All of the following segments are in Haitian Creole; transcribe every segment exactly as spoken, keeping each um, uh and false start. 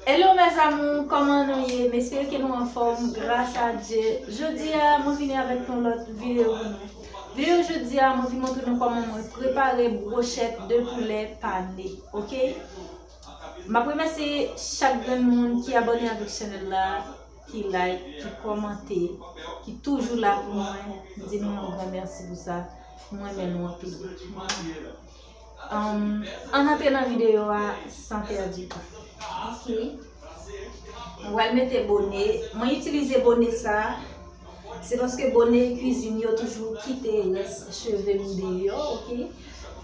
Hello mes amours, kòman nou ye? M espere ke nou anfòm, gras a Dye. Jodi a, mwen vini avèk yon lòt videyo pou nou. Videyo jodi a, mwen vin montre nou kòman mwen prepare bwochèt de poulè pane, oke? M ap remèsye chak grenn moun ki abòne avèk chanèl la, ki like, ki kòmante, ki toujou la pou mwen. M di nou yon gran mèsi pou sa. Mwen renmen nou anpil. Um, ann antre nan videyo a san pèdi tan. Oke. Mwen pral mete bone. Mwen itilize bone sa. Se paske bone kwizin yo toujou kite rès cheve m deyò, oke?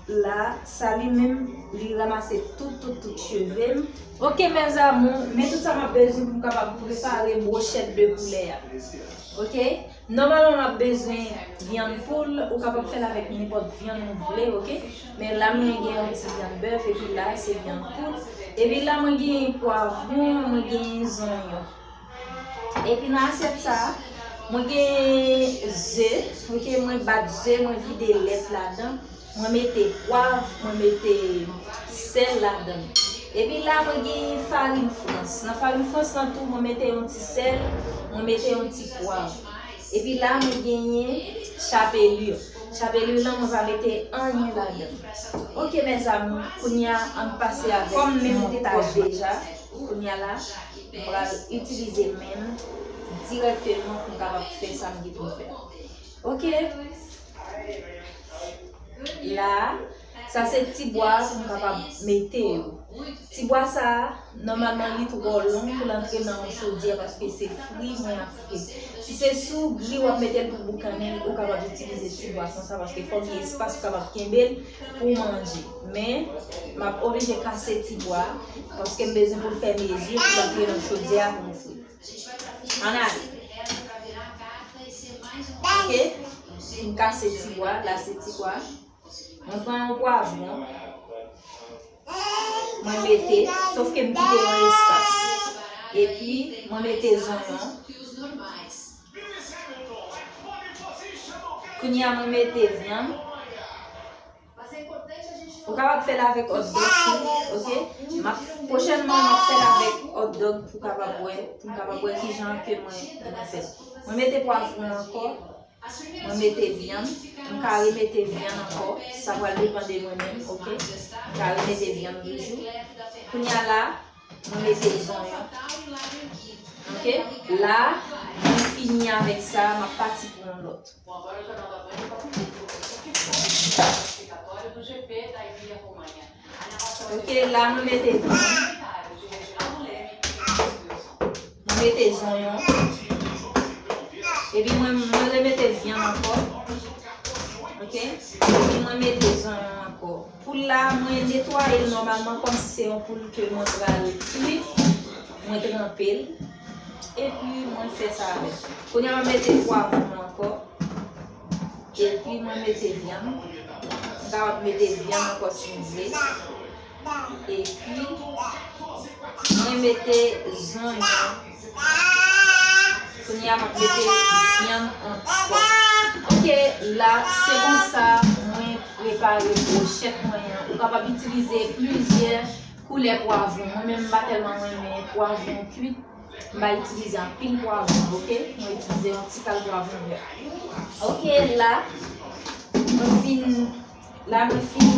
La, sa li menm, li ranmase tout, tout, tout cheve m. Oke, mes amours, men tout sa m ap bezwen pou m kapab prepare bwochèt de poulè a. Oke? Nòmalman, m ap bezwen vyann poul, ou kapab fè l avèk nenpòt vyann ou vle, oke? Men la, mwen gen yon ti vyann bèf, epi la, se vyann poul. Epi la, mwen gen pwavwon, mwen gen zonyon. Epi nan asyèt sa, mwen gen ze, oke, mwen bat ze, mwen vide lèt ladan, mwen mete pwav, mwen mete sèl ladan. Epi la, mwen gen farin frans. Nan farin frans lan tou, mwen mete yon ti sèl, mwen mete yon ti pwav. Epi la, mwen genyen chapelure. Chapelure lan, mwen pa mete anyen ladan. Oke, mes amours, kounye a, ann pase avèk montaj la. Kounye a la, m pral itilize men m dirèkteman pou m kapab fè sa m gen pou m fè. Oke. La, sa se ti bwa pou m kapab mete yo. Ti bwa sa a, nòmalman, li twò long pou l antre nan yon chodyè paske se fri mwen ap fri. Si se sou gri w ap mete l pou boukannen l, ou kapab itilize ti bwa konsa paske fò gen espas pou kapab kenbe l pou w manje. Men, m ap oblije kase ti bwa paske m bezwen pou l fè mezi pou l antre nan chodyè a pou m fri. Ann ale. Oke? M kase ti bwa, la se ti bwa. Mwen pran yon pwavwon. Mwen mete, sof ke m kite yon espas. Epi, mwen mete zonyon. Kounye a, mwen mete vyann. Ou kapab fè l avèk hot dog tou, oke? M ap, pwochènman, m ap fè l avèk hot dog pou kapab wè, pou m kapab wè kijan ke mwen, mwen fè. Mwen mete pwavwon ankò, mwen mete vyann, m ka remete vyann ankò, sa pral depann de mwen menm, oke? M ka remete vyann toujou. Kounye a la, mwen mete zonyon. Oke? La, mwen fini avèk sa, m ap pati pou yon lòt. Oke, la mwen mete vyann. Mwen mete zonyon. Epi mwen, mwen remete vyann ankò. Oke? Epi mwen mete zonyon ankò. Poul la, mwen netwaye l nòmalman kòmsi se yon poul ke mwen pral kwi. Mwen tranpe l. Epi mwen fè sa avè l. Kounye a mwen mete pwavwon ankò. Epi mwen mete vyann. Mwen kapab mete vyann ankò si m vle. Epi mwen mete zonyon. Kounye a m ap mete vyann ankò. Oke, la se konsa mwen prepare bwochèt mwen an. Ou kapab itilize plizyè koulè pwavwon. Mwen menm m pa tèlman renmen pwavwon kwit. M pa itilize anpil pwavwon, oke? Mwen itilize yon ti kal pwavwon vè. Oke, la, mwen fin, la, mwen fin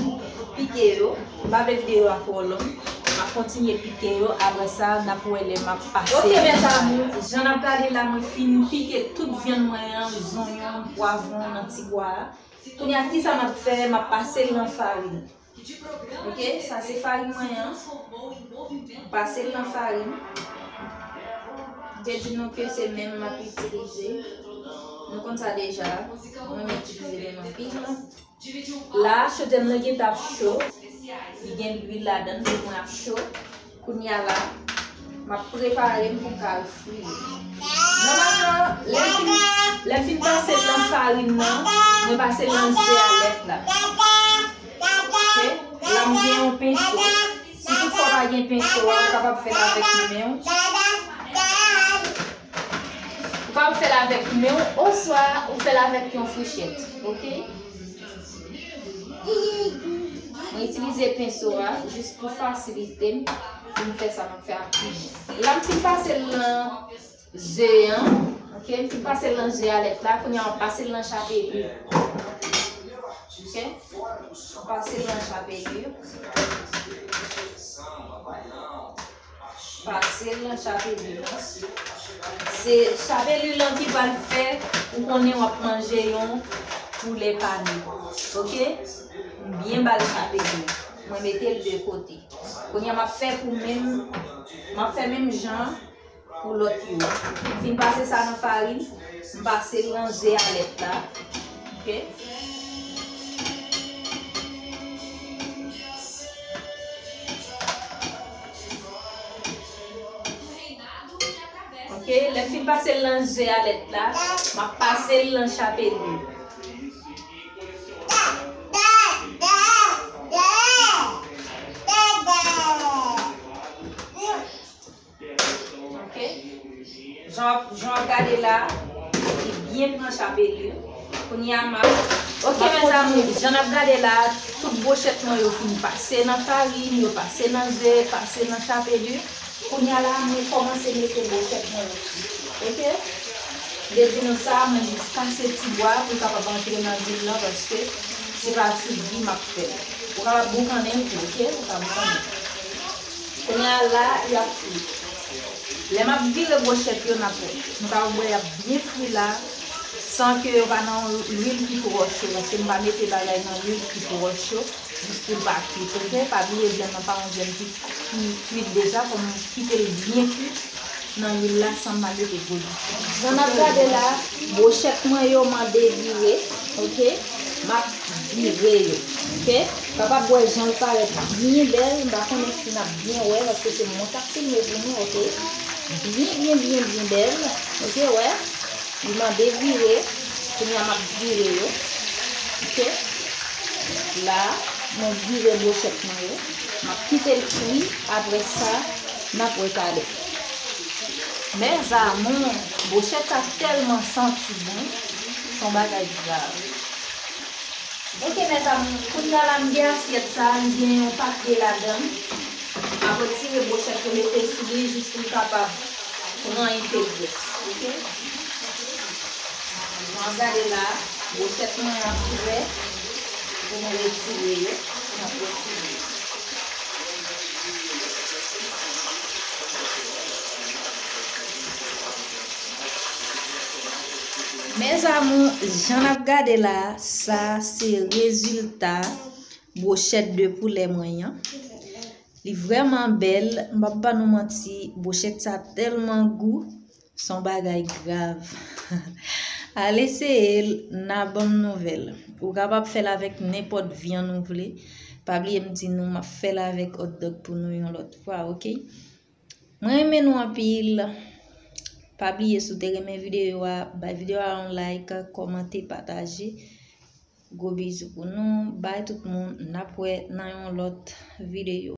pike yo. M pa vle videyo a twò long. M ap kontinye pike yo. Apre sa, n ap wè lè m ap pase. Oke, mes amours, jan n ap gade la, mwen fin pike tout vyann mwen an, zonyon, pwavwon nan ti bwa a. Kounye a, kisa m ap fè? M ap pase l nan farin. Oke, sa se farin mwen an. M pase l nan farin. M te di nou ke se men m m ap itilize. Nou konn sa deja. Mwen itilize men m anpil. La, chodyè m nan gentan ap cho. Li gen lwil ladan l, men mwen ap cho. Kounye a la, m ap prepare m pou m ka fri yo. Nòmalman, lè m fin, lè m fin pase l nan farin nan, mwen pase l nan ze a lèt la. Oke? La, m gen yon penso. Si toutfwa w pa gen penso a, ou kapab fè l avèk men w. Ou kapab fè l avèk men w, oswa ou fè l avèk yon fouchèt. Oke? Mwen itilize penso a jis pou fasilite m. Pou m fè sa, m ap fè ak pi. La, m fin pase l nan ze an. Ok, m fin pase l nan ze a lèt la. Kounye a, m ap pase l nan chapelure. Ok, m ap pase l nan chapelure. Pase l nan chapelure. Se chapelure lan ki pral fè ou konnen w ap manje yon poulè pane. Ok, m byen ba l chapelure. Mwen mete l de kote. Kounye a, m ap fè pou menm, m ap fè menm jan pou lòt yo. M fin pase sa nan farin, m pase l nan ze a lèt la. Ok. Ok, lè m fin pase l nan ze a lèt la, m ap pase l nan chapelure. Ok. Jan, jan w ap gade la, li byen pran chapelure. Kounye a, m ap, ok, mezanmi, jan n ap gade la, tout bwochèt mwen yo fin pase nan farin, yo pase nan ze, pase nan chapelure. Kounye a la, mwen kòmanse mete bwochèt mwen yo. Ok? M te di nou sa, mwen jis kase ti bwa pou l kapab antre nan lwil lan, paske se pa sou bri m ap fè l. Ou kapab boukannen l tou, ok? Ou ka boukannen l. Kounye a la, y ap fri. Lè m ap vire bwochèt yo, n ap wè. Nou ka wè y ap byen fri la, san ke yo pa nan lwil ki twò cho, paske m pa mete bagay nan lwil ki twò cho, jis pou l pa kwit, ok? Pa bliye vyann nan pa yon vyann ki, ki kwit deja, fò m kite l byen kwit nan lwil la san m pa mete gwo lwil. Jan n ap gade la, bwochèt mwen yo mande vire, ok? M ap vire yo, ok? Kapab wè jan l parèt byen bèl, m pa konnen si n ap byen wè, paske se mwen k ap filme pou nou, ok? Byen, byen, byen, byen bèl, ok, wè? Li mande vire, kounye a m ap vire yo, ok? La, mwen vire bwochèt mwen yo, m ap kite l fri, apre sa, n ap wè talè. Mes amours, bwochèt sa tèlman santi bon, se yon bagay grav. Ok, mes amours, kounye a la, m gen asyèt sa, m gen yon papye ladan l. M ap retire bwochèt yo mete sou li jis pou l kapab pran enpe grès. Ok? Jan w ap gade la, bwochèt mwen an prè pou m retire yo. M ap retire yo. Mes amours, jan n ap gade la, sa se rezilta bwochèt de poulè mwen an. Li vrèman bèl, m p ap ba nou manti, bwochèt sa tèlman gou, se yon bagay grav. Al eseye l, n a ban m nouvèl. Ou kapab fè l avèk nenpòt vyann ou vle. Pa bliye m di nou, m ap fè l avèk hot dog pou nou yon lòt fwa, ok? Mwen renmen nou anpil. Pa bliye, si w te renmen videyo a, bay videyo a yon like, kòmante, pataje. Gwo bizou pou nou. Bay tout moun. N ap wè nan yon lòt videyo.